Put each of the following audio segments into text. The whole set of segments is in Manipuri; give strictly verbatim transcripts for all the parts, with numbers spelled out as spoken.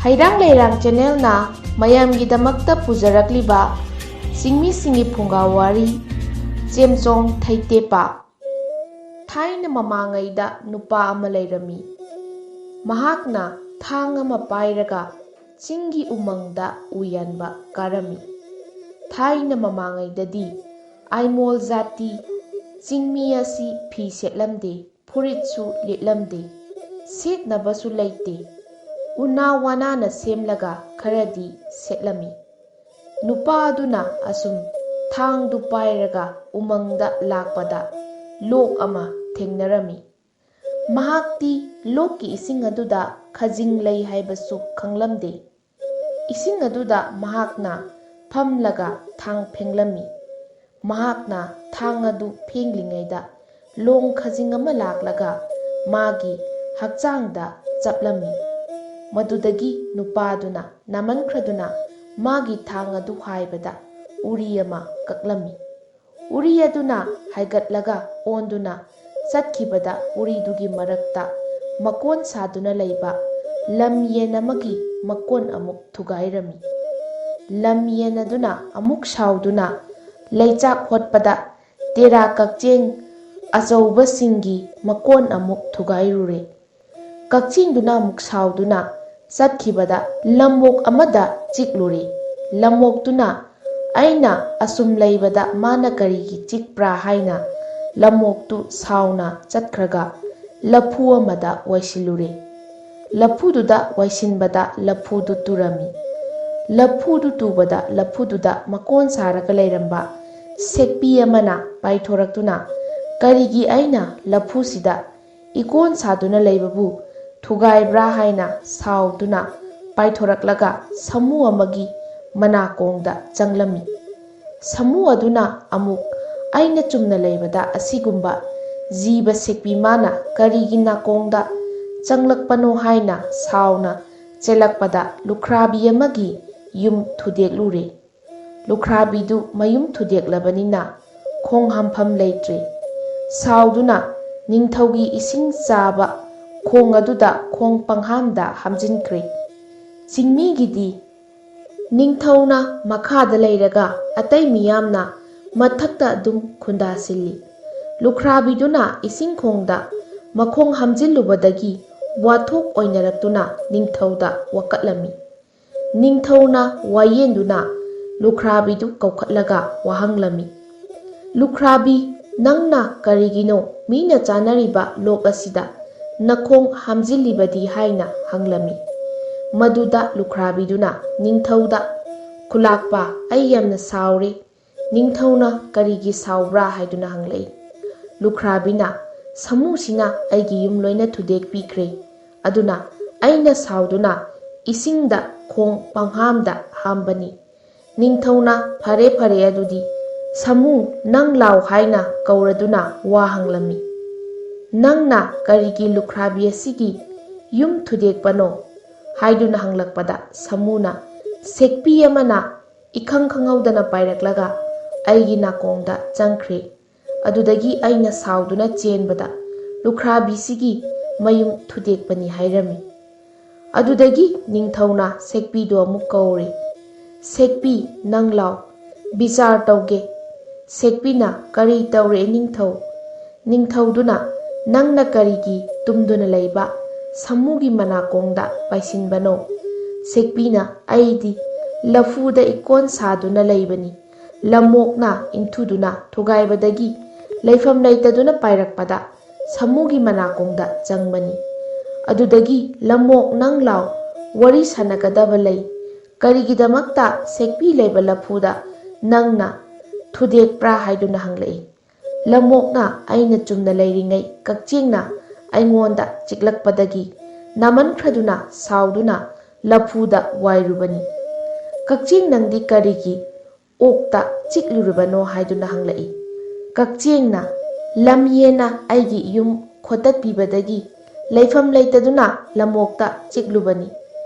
ꯍꯩꯔꯥꯡ ꯂꯩꯔꯥꯡ ꯆꯦꯅꯦꯜꯅ ꯃꯌꯥꯝꯒꯤꯗꯃꯛꯇ ꯄꯨꯖꯔꯛꯂꯤꯕ ꯆꯤꯡꯃꯤꯁꯤꯡꯒꯤ ꯐꯨꯡꯒꯥ ꯋꯥꯔꯤ, ꯆꯦꯝꯆꯣꯡ ꯊꯩꯇꯦꯄꯥ꯫ ꯊꯥꯏꯅ ꯃꯃꯥꯡꯉꯩꯗ ꯅꯨꯄꯥ ꯑꯃ ꯂꯩꯔꯝꯃꯤ꯫ ꯃꯍꯥꯛꯅ ꯊꯥꯡ ꯑꯃ ꯄꯥꯏꯔꯒ ꯆꯤꯡꯒꯤ ꯎꯃꯪꯗ ꯎ ꯌꯥꯟꯕ ꯀꯥꯔꯝꯃꯤ꯫ ꯊꯥꯏꯅ ꯃꯃꯥꯡꯉꯩꯗꯗꯤ ꯑꯥꯏꯃꯣꯜ ꯖꯥꯇꯤ ꯆꯤꯡꯃꯤ ꯑꯁꯤ ꯐꯤ ꯁꯦꯠꯂꯝꯗꯦ, ꯐꯨꯔꯤꯠꯁꯨ ꯂꯤꯠꯂꯝꯗꯦ, ꯁꯦꯠꯅꯕꯁꯨ ꯂꯩꯇꯦ꯫ ꯎꯅꯥ ꯋꯥꯅꯥꯅ ꯁꯦꯝꯂꯒ ꯈꯔꯗꯤ ꯁꯦꯠꯂꯝꯃꯤ꯫ ꯅꯨꯄꯥ ꯑꯗꯨꯅ ꯑꯁꯨꯝ ꯊꯥꯡꯗꯨ ꯄꯥꯏꯔꯒ ꯎꯃꯪꯗ ꯂꯥꯛꯄꯗ ꯂꯣꯛ ꯑꯃ ꯊꯦꯡꯅꯔꯝꯃꯤ꯫ ꯃꯍꯥꯛꯇꯤ ꯂꯣꯛꯀꯤ ꯏꯁꯤꯡ ꯑꯗꯨꯗ ꯈꯖꯤꯡ ꯂꯩ ꯍꯥꯏꯕꯁꯨ ꯈꯪꯂꯝꯗꯦ꯫ ꯏꯁꯤꯡ ꯑꯗꯨꯗ ꯃꯍꯥꯛꯅ ꯐꯝꯂꯒ ꯊꯥꯡ ꯐꯦꯡꯂꯝꯃꯤ꯫ ꯃꯍꯥꯛꯅ ꯊꯥꯡ ꯑꯗꯨ ꯐꯦꯡꯂꯤꯉꯩꯗ ꯂꯣꯡ ꯈꯖꯤꯡ ꯑꯃ ꯂꯥꯛꯂꯒ ꯃꯥꯒꯤ ꯍꯛꯆꯥꯡꯗ ꯆꯞꯂꯝꯃꯤ꯫ ꯃꯗꯨꯗꯒꯤ ꯅꯨꯄꯥꯗꯨꯅ ꯅꯥꯃꯟꯈ꯭ꯔꯗꯨꯅ ꯃꯥꯒꯤ ꯊꯥꯡ ꯑꯗꯨ ꯍꯥꯏꯕꯗ ꯎꯔꯤ ꯑꯃ ꯀꯛꯂꯝꯃꯤ꯫ ꯎꯔꯤ ꯑꯗꯨꯅ ꯍꯥꯏꯒꯠꯂꯒ ꯑꯣꯟꯗꯨꯅ ꯆꯠꯈꯤꯕꯗ ꯎꯔꯤꯗꯨꯒꯤ ꯃꯔꯛꯇ ꯃꯀꯣꯟ ꯁꯥꯗꯨꯅ ꯂꯩꯕ ꯂꯝ ꯌꯦꯟ ꯑꯃꯒꯤ ꯃꯀꯣꯟ ꯑꯃꯨꯛ ꯊꯨꯒꯥꯏꯔꯝꯃꯤ꯫ ꯂꯝ ꯌꯦꯟ ꯑꯗꯨꯅ ꯑꯃꯨꯛ ꯁꯥꯎꯗꯨꯅ ꯂꯩꯆꯥꯛ ꯍꯣꯠꯄꯗ ꯇꯦꯔꯥ ꯀꯛꯆꯦꯡ ꯑꯆꯧꯕꯁꯤꯡꯒꯤ ꯃꯀꯣꯟ ꯑꯃꯨꯛ ꯊꯨꯒꯥꯏꯔꯨꯔꯦ꯫ ꯀꯛꯆꯦꯡꯗꯨꯅ ꯑꯃꯨꯛ ꯁꯥꯎꯗꯨꯅ ꯆꯠꯈꯤꯕꯗ ꯂꯝꯑꯣꯛ ꯑꯃꯗ ꯆꯤꯛꯂꯨꯔꯦ꯫ ꯂꯝꯑꯣꯛꯇꯨꯅ "ꯑꯩꯅ ꯑꯁꯨꯝ ꯂꯩꯕꯗ ꯃꯥꯅ ꯀꯔꯤꯒꯤ ꯆꯤꯛꯄ꯭ꯔꯥ?" ꯍꯥꯏꯅ ꯂꯝꯑꯣꯛꯇꯨ ꯁꯥꯎꯅ ꯆꯠꯈ꯭ꯔꯒ ꯂꯐꯨ ꯑꯃꯗ ꯋꯥꯏꯁꯤꯜꯂꯨꯔꯦ꯫ ꯂꯐꯨꯗꯨꯗ ꯋꯥꯏꯁꯤꯟꯕꯗ ꯂꯐꯨꯗꯨ ꯇꯨꯔꯝꯃꯤ꯫ ꯂꯐꯨꯗꯨ ꯇꯨꯕꯗ ꯂꯐꯨꯗꯨꯗ ꯃꯀꯣꯟ ꯁꯥꯔꯒ ꯂꯩꯔꯝꯕ ꯁꯦꯛꯄꯤ ꯑꯃꯅ ꯄꯥꯏꯊꯣꯔꯛꯇꯨꯅ "ꯀꯔꯤꯒꯤ ꯑꯩꯅ ꯂꯐꯨꯁꯤꯗ ꯏꯀꯣꯟ ꯁꯥꯗꯨꯅ ꯂꯩꯕꯕꯨ ꯊꯨꯒꯥꯏꯕ꯭ꯔꯥ?" ꯍꯥꯏꯅ ꯁꯥꯎꯗꯨꯅ ꯄꯥꯏꯊꯣꯔꯛꯂꯒ ꯁꯥꯃꯨ ꯑꯃꯒꯤ ꯃꯅꯥꯀꯣꯡꯗ ꯆꯪꯂꯝꯃꯤ꯫ ꯁꯥꯃꯨ ꯑꯗꯨꯅ ꯑꯃꯨꯛ "ꯑꯩꯅ ꯆꯨꯝꯅ ꯂꯩꯕꯗ ꯑꯁꯤꯒꯨꯝꯕ ꯖꯤꯕ ꯁꯦꯛꯄꯤ ꯃꯥꯅ ꯀꯔꯤꯒꯤ ꯅꯥꯀꯣꯡꯗ ꯆꯪꯂꯛꯄꯅꯣ?" ꯍꯥꯏꯅ ꯁꯥꯎꯅ ꯆꯦꯜꯂꯛꯄꯗ ꯂꯨꯈ꯭ꯔꯥꯕꯤ ꯑꯃꯒꯤ ꯌꯨꯝ ꯊꯨꯗꯦꯛꯂꯨꯔꯦ꯫ ꯂꯨꯈ꯭ꯔꯥꯕꯤꯗꯨ ꯃꯌꯨꯝ ꯊꯨꯗꯦꯛꯂꯕꯅꯤꯅ ꯈꯣꯡ ꯍꯥꯝꯐꯝ ꯂꯩꯇ꯭ꯔꯦ꯫ ꯁꯥꯎꯗꯨꯅ ꯅꯤꯡꯊꯧꯒꯤ ꯏꯁꯤꯡ ꯆꯥꯕ ꯈꯣꯡ ꯑꯗꯨꯗ ꯈꯣꯡ ꯄꯪꯍꯥꯝꯗ ꯍꯥꯝꯖꯤꯟꯈ꯭ꯔꯦ꯫ ꯆꯤꯡꯃꯤꯒꯤꯗꯤ ꯅꯤꯡꯊꯧꯅ ꯃꯈꯥꯗ ꯂꯩꯔꯒ ꯑꯇꯩ ꯃꯤꯌꯥꯝꯅ ꯃꯊꯛꯇ ꯑꯗꯨꯝ ꯈꯨꯟꯗꯥꯁꯤꯜꯂꯤ꯫ ꯂꯨꯈ꯭ꯔꯥꯕꯤꯗꯨꯅ ꯏꯁꯤꯡ ꯈꯣꯡꯗ ꯃꯈꯣꯡ ꯍꯥꯝꯖꯤꯜꯂꯨꯕꯗꯒꯤ ꯋꯥꯊꯣꯛ ꯑꯣꯏꯅꯔꯛꯇꯨꯅ ꯅꯤꯡꯊꯧꯗ ꯋꯥꯀꯠꯂꯝꯃꯤ꯫ ꯅꯤꯡꯊꯧꯅ ꯋꯥꯌꯦꯟꯗꯨꯅ ꯂꯨꯈ꯭ꯔꯥꯕꯤꯗꯨ ꯀꯧꯈꯠꯂꯒ ꯋꯥꯍꯪꯂꯝꯃꯤ, "ꯂꯨꯈ꯭ꯔꯥꯕꯤ, ꯅꯪꯅ ꯀꯔꯤꯒꯤꯅꯣ ꯃꯤꯅ ꯆꯥꯅꯔꯤꯕ ꯂꯣꯛ ꯑꯁꯤꯗ ꯅꯈꯣꯡ ꯍꯥꯝꯖꯤꯜꯂꯤꯕꯗꯤ?" ꯍꯥꯏꯅ ꯍꯪꯂꯝꯃꯤ꯫ ꯃꯗꯨꯗ ꯂꯨꯈ꯭ꯔꯥꯕꯤꯗꯨꯅ ꯅꯤꯡꯊꯧꯗ, "ꯈꯨꯂꯥꯛꯄ, ꯑꯩ ꯌꯥꯝꯅ ꯁꯥꯎꯔꯦ꯫ ꯅꯤꯡꯊꯧꯅ ꯀꯔꯤꯒꯤ ꯁꯥꯎꯕ꯭ꯔꯥ?" ꯍꯥꯏꯗꯨꯅ ꯍꯪꯂꯛꯏ꯫ ꯂꯨꯈ꯭ꯔꯥꯕꯤꯅ, "ꯁꯥꯃꯨꯁꯤꯅ ꯑꯩꯒꯤ ꯌꯨꯝ ꯂꯣꯏꯅ ꯊꯨꯗꯦꯛꯄꯤꯈ꯭ꯔꯦ꯫ ꯑꯗꯨꯅ ꯑꯩꯅ ꯁꯥꯎꯗꯨꯅ ꯏꯁꯤꯡꯗ ꯈꯣꯡ ꯄꯪꯍꯥꯝꯗ ꯍꯥꯝꯕꯅꯤ꯫" ꯅꯤꯡꯊꯧꯅ, "ꯐꯔꯦ, ꯐꯔꯦ, ꯑꯗꯨꯗꯤ ꯁꯥꯃꯨ, ꯅꯪ ꯂꯥꯎ" ꯍꯥꯏꯅ ꯀꯧꯔꯗꯨꯅ ꯋꯥ ꯍꯪꯂꯝꯃꯤ꯫ "ꯅꯪꯅ ꯀꯔꯤꯒꯤ ꯂꯨꯈ꯭ꯔꯥꯕꯤ ꯑꯁꯤꯒꯤ ꯌꯨꯝ ꯊꯨꯗꯦꯛꯄꯅꯣ?" ꯍꯥꯏꯗꯨꯅ ꯍꯪꯂꯛꯄꯗ ꯁꯥꯃꯨꯅ, "ꯁꯦꯛꯄꯤ ꯑꯃꯅ ꯏꯈꯪ ꯈꯪꯍꯧꯗꯅ ꯄꯥꯏꯔꯛꯂꯒ ꯑꯩꯒꯤ ꯅꯥꯀꯣꯡꯗ ꯆꯪꯈ꯭ꯔꯦ꯫ ꯑꯗꯨꯗꯒꯤ ꯑꯩꯅ ꯁꯥꯎꯗꯨꯅ ꯆꯦꯟꯕꯗ ꯂꯨꯈ꯭ꯔꯥꯕꯤꯁꯤꯒꯤ ꯃꯌꯨꯝ ꯊꯨꯗꯦꯛꯄꯅꯤ" ꯍꯥꯏꯔꯝꯃꯤ꯫ ꯑꯗꯨꯗꯒꯤ ꯅꯤꯡꯊꯧꯅ ꯁꯦꯛꯄꯤꯗꯨ ꯑꯃꯨꯛ ꯀꯧꯔꯦ꯫ "ꯁꯦꯛꯄꯤ, ꯅꯪ ꯂꯥꯎ, ꯕꯤꯆꯥꯔ ꯇꯧꯒꯦ꯫" ꯁꯦꯛꯄꯤꯅ, "ꯀꯔꯤ ꯇꯧꯔꯦ ꯅꯤꯡꯊꯧ?" ꯅꯤꯡꯊꯧꯗꯨꯅ, "ꯅꯪꯅ ꯀꯔꯤꯒꯤ ꯇꯨꯝꯗꯨꯅ ꯂꯩꯕ ꯁꯥꯃꯨꯒꯤ ꯃꯅꯥꯀꯣꯡꯗ ꯄꯥꯏꯁꯤꯟꯕꯅꯣ?" ꯁꯦꯛꯄꯤꯅ, "ꯑꯩꯗꯤ ꯂꯐꯨꯗ ꯏꯀꯣꯟ ꯁꯥꯗꯨꯅ ꯂꯩꯕꯅꯤ꯫ ꯂꯝꯑꯣꯛꯅ ꯏꯟꯊꯨꯗꯨꯅ ꯊꯨꯒꯥꯏꯕꯗꯒꯤ ꯂꯩꯐꯝ ꯂꯩꯇꯗꯨꯅ ꯄꯥꯏꯔꯛꯄꯗ ꯁꯥꯃꯨꯒꯤ ꯃꯅꯥꯀꯣꯡꯗ ꯆꯪꯕꯅꯤ꯫" ꯑꯗꯨꯗꯒꯤ, "ꯂꯝꯑꯣꯛ, ꯅꯪ ꯂꯥꯎ, ꯋꯥꯔꯤ ꯁꯥꯟꯅꯒꯗꯕ ꯂꯩ꯫ ꯀꯔꯤꯒꯤꯗꯃꯛꯇ ꯁꯦꯛꯄꯤ ꯂꯩꯕ ꯂꯐꯨꯗ ꯅꯪꯅ ꯊꯨꯗꯦꯛꯄ꯭ꯔꯥ?" ꯍꯥꯏꯗꯨꯅ ꯍꯪꯂꯛꯏ꯫ ꯂꯝꯑꯣꯛꯅ, "ꯑꯩꯅ ꯆꯨꯝꯅ ꯂꯩꯔꯤꯉꯩ ꯀꯛꯆꯦꯡꯅ ꯑꯩꯉꯣꯟꯗ ꯆꯤꯛꯂꯛꯄꯗꯒꯤ ꯅꯥꯃꯟꯈ꯭ꯔꯗꯨꯅ ꯁꯥꯎꯗꯨꯅ ꯂꯐꯨꯗ ꯋꯥꯏꯔꯨꯕꯅꯤ꯫" "ꯀꯛꯆꯦꯡ, ꯅꯪꯗꯤ ꯀꯔꯤꯒꯤ ꯑꯣꯛꯇ ꯆꯤꯛꯂꯨꯔꯤꯕꯅꯣ?" ꯍꯥꯏꯗꯨꯅ ꯍꯪꯂꯛꯏ꯫ ꯀꯛꯆꯦꯡꯅ, "ꯂꯝꯌꯦꯟꯅ ꯑꯩꯒꯤ ꯌꯨꯝ ꯈꯣꯠꯇꯠꯄꯤꯕꯗꯒꯤ ꯂꯩꯐꯝ ꯂꯩꯇꯗꯨꯅ ꯂꯝꯑꯣꯛꯇ ꯆꯤꯛꯂꯨꯕꯅꯤ꯫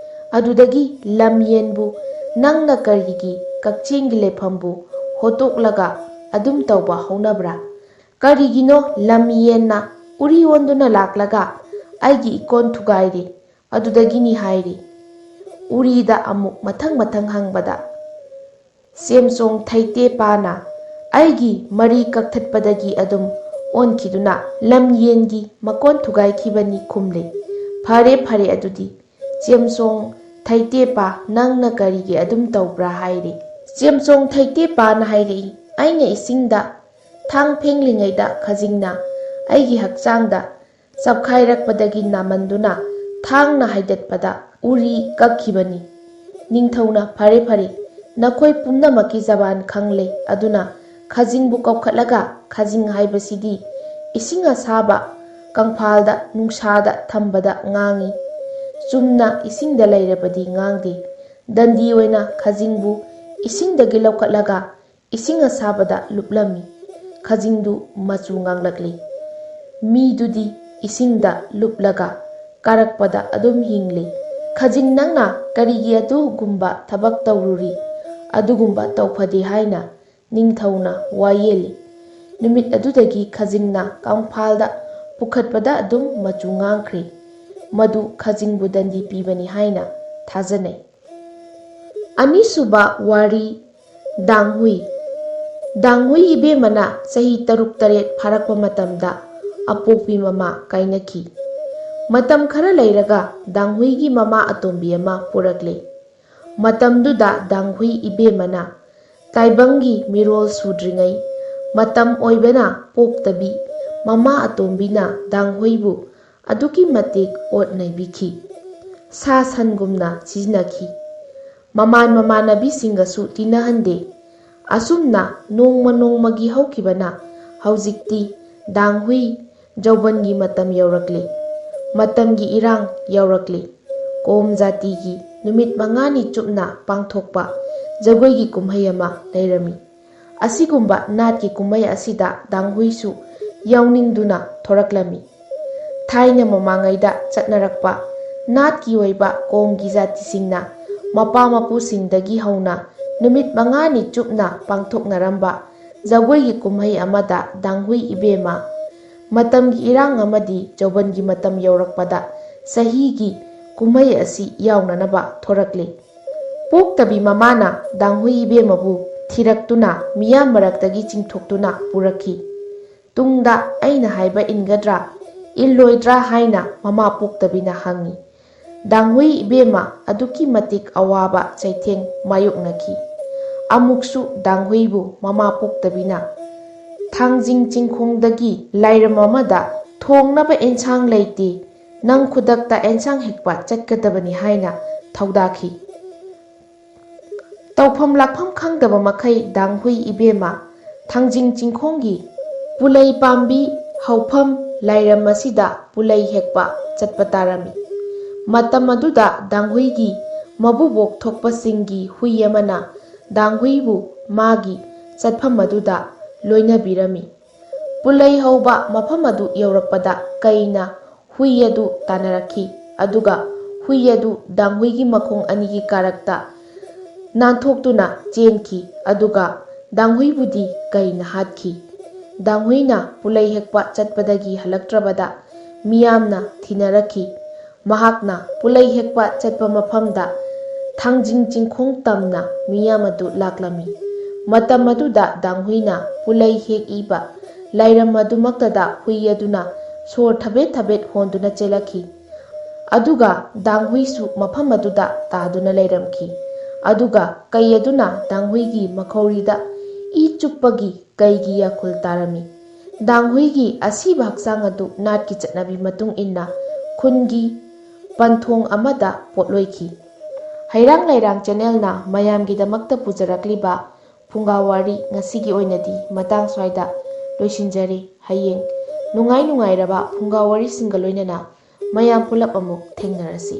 ꯑꯗꯨꯗꯒꯤ ꯂꯝꯌꯦꯟꯕꯨ ꯅꯪꯅ ꯀꯔꯤꯒꯤ ꯀꯛꯆꯦꯡꯒꯤ ꯂꯩꯐꯝꯕꯨ ꯍꯣꯠꯇꯣꯛꯂꯒ ꯑꯗꯨꯝ ꯇꯧꯕ ꯍꯧꯅꯕ꯭ꯔꯥ? ꯀꯔꯤꯒꯤꯅꯣ ꯂꯝꯌꯦꯟꯅ ꯎꯔꯤ ꯑꯣꯟꯗꯨꯅ ꯂꯥꯛꯂꯒ ꯑꯩꯒꯤ ꯏꯀꯣꯟ ꯊꯨꯒꯥꯏꯔꯤ?" ꯑꯗꯨꯗꯒꯤꯅꯤ ꯍꯥꯏꯔꯤ꯫ ꯎꯔꯤꯗ ꯑꯃꯨꯛ ꯃꯊꯪ ꯃꯊꯪ ꯍꯪꯕꯗ, ꯆꯦꯝꯆꯣꯡ ꯊꯩꯇꯦꯄꯥꯅ ꯑꯩꯒꯤ ꯃꯔꯤ ꯀꯛꯊꯠꯄꯗꯒꯤ ꯑꯗꯨꯝ ꯑꯣꯟꯈꯤꯗꯨꯅ ꯂꯝꯌꯦꯟꯒꯤ ꯃꯀꯣꯟ ꯊꯨꯒꯥꯏꯈꯤꯕꯅꯤ ꯈꯨꯝꯂꯦ꯫ "ꯐꯔꯦ, ꯐꯔꯦ, ꯑꯗꯨꯗꯤ ꯆꯦꯝꯆꯣꯡ ꯊꯩꯇꯦꯄꯥ, ꯅꯪꯅ ꯀꯔꯤꯒꯤ ꯑꯗꯨꯝ ꯇꯧꯕ꯭ꯔꯥ?" ꯍꯥꯏꯔꯦ꯫ ꯆꯦꯝꯆꯣꯡ ꯊꯩꯇꯦꯄꯥꯅ ꯍꯥꯏꯔꯛꯏ, "ꯑꯩꯅ ꯏꯁꯤꯡꯗ ꯊꯥꯡ ꯐꯦꯡꯂꯤꯉꯩꯗ ꯈꯖꯤꯡꯅ ꯑꯩꯒꯤ ꯍꯛꯆꯥꯡꯗ ꯆꯞꯈꯥꯏꯔꯛꯄꯗꯒꯤ ꯅꯥꯃꯟꯗꯨꯅ ꯊꯥꯡꯅ ꯍꯥꯏꯗꯠꯄꯗ ꯎꯔꯤ ꯀꯛꯈꯤꯕꯅꯤ꯫" ꯅꯤꯡꯊꯧꯅ, "ꯐꯔꯦ, ꯐꯔꯦ, ꯅꯈꯣꯏ ꯄꯨꯝꯅꯃꯛꯀꯤ ꯖꯕꯥꯟ ꯈꯪꯂꯦ, ꯑꯗꯨꯅ ꯈꯖꯤꯡꯕꯨ ꯀꯧꯈꯠꯂꯒ, ꯈꯖꯤꯡ ꯍꯥꯏꯕꯁꯤꯗꯤ ꯏꯁꯤꯡ ꯑꯁꯥꯕ ꯀꯪꯐꯥꯜꯗ ꯅꯨꯡꯁꯥꯗ ꯊꯝꯕꯗ ꯉꯥꯡꯏ꯫ ꯆꯨꯝꯅ ꯏꯁꯤꯡꯗ ꯂꯩꯔꯕꯗꯤ ꯉꯥꯡꯗꯦ꯫ ꯗꯟꯗꯤ ꯑꯣꯏꯅ ꯈꯖꯤꯡꯕꯨ ꯏꯁꯤꯡꯗꯒꯤ ꯂꯧꯈꯠꯂꯒ ꯏꯁꯤꯡ ꯑꯁꯥꯕꯗ ꯂꯨꯞꯂꯝꯃꯤ꯫ ꯈꯖꯤꯡꯗꯨ ꯃꯆꯨ ꯉꯥꯡꯂꯛꯂꯤ꯫ ꯃꯤꯗꯨꯗꯤ ꯏꯁꯤꯡꯗ ꯂꯨꯞꯂꯒ ꯀꯥꯔꯛꯄꯗ ꯑꯗꯨꯝ ꯍꯤꯡꯂꯤ꯫ ꯈꯖꯤꯡ, ꯅꯪꯅ ꯀꯔꯤꯒꯤ ꯑꯗꯨꯒꯨꯝꯕ ꯊꯕꯛ ꯇꯧꯔꯨꯔꯤ? ꯑꯗꯨꯒꯨꯝꯕ ꯇꯧꯐꯗꯦ ꯍꯥꯏꯅ ꯅꯤꯡꯊꯧꯅ ꯋꯥ ꯌꯦꯜꯂꯤ꯫ ꯅꯨꯃꯤꯠ ꯑꯗꯨꯗꯒꯤ ꯈꯖꯤꯡꯅ ꯀꯪꯐꯥꯜꯗ ꯄꯨꯈꯠꯄꯗ ꯑꯗꯨꯝ ꯃꯆꯨ ꯉꯥꯡꯈ꯭ꯔꯦ꯫ ꯃꯗꯨ ꯈꯖꯤꯡꯕꯨ ꯗꯟꯗꯤ ꯄꯤꯕꯅꯤ ꯍꯥꯏꯅ ꯊꯥꯖꯅꯩ꯫ ꯑꯅꯤꯁꯨꯕ ꯋꯥꯔꯤ, ꯗꯥꯡꯍꯨꯏ꯫ ꯗꯥꯡꯍꯨꯏ ꯏꯕꯦꯝꯃꯅ ꯆꯍꯤ ꯇꯔꯨꯛ ꯇꯔꯦꯠ ꯐꯥꯔꯛꯄ ꯃꯇꯝꯗ ꯑꯄꯣꯛꯄꯤ ꯃꯃꯥ ꯀꯥꯏꯅꯈꯤ꯫ ꯃꯇꯝ ꯈꯔ ꯂꯩꯔꯒ ꯗꯥꯡꯍꯨꯏꯒꯤ ꯃꯃꯥ ꯑꯇꯣꯝꯕꯤ ꯑꯃ ꯄꯣꯔꯛꯂꯦ꯫ ꯃꯇꯝꯗꯨꯗ ꯗꯥꯡꯍꯨꯏ ꯏꯕꯦꯝꯃꯅ ꯇꯥꯏꯕꯪꯒꯤ ꯃꯤꯔꯣꯜ ꯁꯨꯗ꯭ꯔꯤꯉꯩ ꯃꯇꯝ ꯑꯣꯏꯕꯅ ꯄꯣꯛꯇꯕꯤ ꯃꯃꯥ ꯑꯇꯣꯝꯕꯤꯅ ꯗꯥꯡꯍꯨꯏꯕꯨ ꯑꯗꯨꯛꯀꯤ ꯃꯇꯤꯛ ꯑꯣꯠ ꯅꯩꯕꯤꯈꯤ꯫ ꯁꯥ ꯁꯟꯒꯨꯝꯅ ꯁꯤꯖꯤꯟꯅꯈꯤ꯫ ꯃꯃꯥꯟ ꯃꯃꯥꯟꯅꯕꯤꯁꯤꯡꯒꯁꯨ ꯇꯤꯟꯅꯍꯟꯗꯦ꯫ ꯑꯁꯨꯝꯅ ꯅꯣꯡꯃ ꯅꯣꯡꯃꯒꯤ ꯍꯧꯈꯤꯕꯅ ꯍꯧꯖꯤꯛꯇꯤ ꯗꯥꯡꯍꯨꯏ ꯖꯧꯕꯟꯒꯤ ꯃꯇꯝ ꯌꯧꯔꯛꯂꯤ꯫ ꯃꯇꯝꯒꯤ ꯏꯔꯥꯡ ꯌꯧꯔꯛꯂꯤ꯫ ꯀꯣꯝ ꯖꯥꯇꯤꯒꯤ ꯅꯨꯃꯤꯠ ꯃꯉꯥꯅꯤ ꯆꯨꯞꯅ ꯄꯥꯡꯊꯣꯛꯄ ꯖꯒꯣꯏꯒꯤ ꯀꯨꯝꯍꯩ ꯑꯃ ꯂꯩꯔꯝꯃꯤ꯫ ꯑꯁꯤꯒꯨꯝꯕ ꯅꯥꯠꯀꯤ ꯀꯨꯝꯍꯩ ꯑꯁꯤꯗ ꯗꯥꯡꯍꯨꯏꯁꯨ ꯌꯥꯎꯅꯤꯡꯗꯨꯅ ꯊꯣꯔꯛꯂꯝꯃꯤ꯫ ꯊꯥꯏꯅ ꯃꯃꯥꯡꯉꯩꯗ ꯆꯠꯅꯔꯛꯄ ꯅꯥꯠꯀꯤ ꯑꯣꯏꯕ ꯀꯣꯝꯒꯤ ꯖꯥꯇꯤꯁꯤꯡꯅ ꯃꯄꯥ ꯃꯄꯨꯁꯤꯡꯗꯒꯤ ꯍꯧꯅ ꯅꯨꯃꯤꯠ ꯃꯉꯥꯅꯤ ꯆꯨꯞꯅ ꯄꯥꯡꯊꯣꯛꯅꯔꯝꯕ ꯖꯒꯣꯏꯒꯤ ꯀꯨꯝꯍꯩ ꯑꯃꯗ ꯗꯥꯡꯍꯨꯏ ꯏꯕꯦꯝꯃ, ꯃꯇꯝꯒꯤ ꯏꯔꯥꯡ ꯑꯃꯗꯤ ꯖꯧꯕꯟꯒꯤ ꯃꯇꯝ ꯌꯧꯔꯛꯄꯗ ꯆꯍꯤꯒꯤ ꯀꯨꯝꯍꯩ ꯑꯁꯤ ꯌꯥꯎꯅꯅꯕ ꯊꯣꯔꯛꯂꯤ꯫ ꯄꯣꯛꯇꯕꯤ ꯃꯃꯥꯅ ꯗꯥꯡꯍꯨꯏ ꯏꯕꯦꯝꯃꯕꯨ ꯊꯤꯔꯛꯇꯨꯅ ꯃꯤꯌꯥꯝ ꯃꯔꯛꯇꯒꯤ ꯆꯤꯡꯊꯣꯛꯇꯨꯅ ꯄꯨꯔꯛꯈꯤ꯫ ꯇꯨꯡꯗ ꯑꯩꯅ ꯍꯥꯏꯕ ꯏꯟꯒꯗ꯭ꯔꯥ, ꯏꯜꯂꯣꯏꯗ꯭ꯔꯥ ꯍꯥꯏꯅ ꯃꯃꯥ ꯄꯣꯛꯇꯕꯤꯅ ꯍꯪꯉꯤ꯫ ꯗꯥꯡꯍꯨꯏ ꯏꯕꯦꯝꯃ ꯑꯗꯨꯛꯀꯤ ꯃꯇꯤꯛ ꯑꯋꯥꯕ ꯆꯩꯊꯦꯡ ꯃꯥꯌꯣꯛꯅꯈꯤ꯫ ꯑꯃꯨꯛꯁꯨ ꯗꯥꯡꯍꯨꯏꯕꯨ ꯃꯃꯥ ꯄꯣꯛꯇꯕꯤꯅ ꯊꯥꯡꯖꯤꯡ ꯆꯤꯡꯈꯣꯡꯗꯒꯤ ꯂꯥꯏꯔꯝ ꯑꯃꯗ ꯊꯣꯡꯅꯕ ꯑꯦꯟꯁꯥꯡ ꯂꯩꯇꯦ, ꯅꯪ ꯈꯨꯗꯛꯇ ꯑꯦꯟꯁꯥꯡ ꯍꯦꯛꯄ ꯆꯠꯀꯗꯕꯅꯤ ꯍꯥꯏꯅ ꯊꯧꯗꯥꯈꯤ꯫ ꯇꯧꯐꯝ ꯂꯥꯛꯐꯝ ꯈꯪꯗꯕ ꯃꯈꯩ ꯗꯥꯡꯍꯨꯏ ꯏꯕꯦꯝꯃ ꯊꯥꯡꯖꯤꯡ ꯆꯤꯡꯈꯣꯡꯒꯤ ꯄꯨꯂꯩ ꯄꯥꯝꯕꯤ ꯍꯧꯐꯝ ꯂꯥꯏꯔꯝ ꯑꯁꯤꯗ ꯄꯨꯂꯩ ꯍꯦꯛꯄ ꯆꯠꯄ ꯇꯥꯔꯝꯃꯤ꯫ ꯃꯇꯝ ꯑꯗꯨꯗ ꯗꯥꯡꯍꯨꯏꯒꯤ ꯃꯕꯨꯕꯣꯛ ꯊꯣꯛꯄꯁꯤꯡꯒꯤ ꯍꯨꯏ ꯑꯃꯅ ꯗꯥꯡꯍꯨꯏꯕꯨ ꯃꯥꯒꯤ ꯆꯠꯐꯝ ꯑꯗꯨꯗ ꯂꯣꯏꯅꯕꯤꯔꯝꯃꯤ꯫ ꯄꯨꯂꯩ ꯍꯧꯕ ꯃꯐꯝ ꯑꯗꯨ ꯌꯧꯔꯛꯄꯗ ꯀꯩꯅ ꯍꯨꯏ ꯑꯗꯨ ꯇꯥꯟꯅꯔꯛꯈꯤ, ꯑꯗꯨꯒ ꯍꯨꯏ ꯑꯗꯨ ꯗꯥꯡꯍꯨꯏꯒꯤ ꯃꯈꯣꯡ ꯑꯅꯤꯒꯤ ꯀꯥꯔꯛꯇ ꯅꯥꯟꯊꯣꯛꯇꯨꯅ ꯆꯦꯟꯈꯤ, ꯑꯗꯨꯒ ꯗꯥꯡꯍꯨꯏꯕꯨꯗꯤ ꯀꯩꯅ ꯍꯥꯠꯈꯤ꯫ ꯗꯥꯡꯍꯨꯏꯅ ꯄꯨꯂꯩ ꯍꯦꯛꯄ ꯆꯠꯄꯗꯒꯤ ꯍꯜꯂꯛꯇ꯭ꯔꯕꯗ ꯃꯤꯌꯥꯝꯅ ꯊꯤꯅꯔꯛꯈꯤ꯫ ꯃꯍꯥꯛꯅ ꯄꯨꯂꯩ ꯍꯦꯛꯄ ꯆꯠꯄ ꯃꯐꯝꯗ ꯊꯥꯡꯖꯤꯡ ꯆꯤꯡꯈꯣꯡ ꯇꯝꯅ ꯃꯤꯌꯥꯝ ꯑꯗꯨ ꯂꯥꯛꯂꯝꯃꯤ꯫ ꯃꯇꯝ ꯑꯗꯨꯗ ꯗꯥꯡꯍꯨꯏꯅ ꯄꯨꯂꯩ ꯍꯦꯛꯏꯕ ꯂꯥꯏꯔꯝ ꯑꯗꯨꯃꯛꯇꯗ ꯍꯨꯏ ꯑꯗꯨꯅ ꯁꯣꯔ ꯊꯕꯦꯠ ꯊꯕꯦꯠ ꯍꯣꯟꯗꯨꯅ ꯆꯦꯜꯂꯛꯈꯤ꯫ ꯑꯗꯨꯒ ꯗꯥꯡꯍꯨꯏꯁꯨ ꯃꯐꯝ ꯑꯗꯨꯗ ꯇꯥꯗꯨꯅ ꯂꯩꯔꯝꯈꯤ꯫ ꯑꯗꯨꯒ ꯀꯩ ꯑꯗꯨꯅ ꯗꯥꯡꯍꯨꯏꯒꯤ ꯃꯈꯧꯔꯤꯗ ꯏ ꯆꯨꯞꯄꯒꯤ ꯀꯩꯒꯤ ꯌꯥꯈꯨꯜ ꯇꯥꯔꯝꯃꯤ꯫ ꯗꯥꯡꯍꯨꯏꯒꯤ ꯑꯁꯤꯕ ꯍꯛꯆꯥꯡ ꯑꯗꯨ ꯅꯥꯠꯀꯤ ꯆꯠꯅꯕꯤ ꯃꯇꯨꯡ ꯏꯟꯅ ꯈꯨꯟꯒꯤ ꯄꯟꯊꯣꯡ ꯑꯃꯗ ꯄꯣꯠꯂꯣꯏꯈꯤ꯫ ꯍꯩꯔꯥꯡ ꯂꯩꯔꯥꯡ ꯆꯦꯅꯦꯜꯅ ꯃꯌꯥꯝꯒꯤꯗꯃꯛꯇ ꯄꯨꯖꯔꯛꯂꯤꯕ ꯐꯨꯡꯒꯥ ꯋꯥꯔꯤ ꯉꯁꯤꯒꯤ ꯑꯣꯏꯅꯗꯤ ꯃꯇꯥꯡ ꯁ꯭ꯋꯥꯏꯗ ꯂꯣꯏꯁꯤꯟꯖꯔꯦ꯫ ꯍꯌꯦꯡ ꯅꯨꯡꯉꯥꯏ ꯅꯨꯡꯉꯥꯏꯔꯕ ꯐꯨꯡꯒꯥ ꯋꯥꯔꯤꯁꯤꯡꯒ ꯂꯣꯏꯅꯅ ꯃꯌꯥꯝ ꯄꯨꯂꯞ ꯑꯃꯨꯛ ꯊꯦꯡꯅꯔꯁꯤ꯫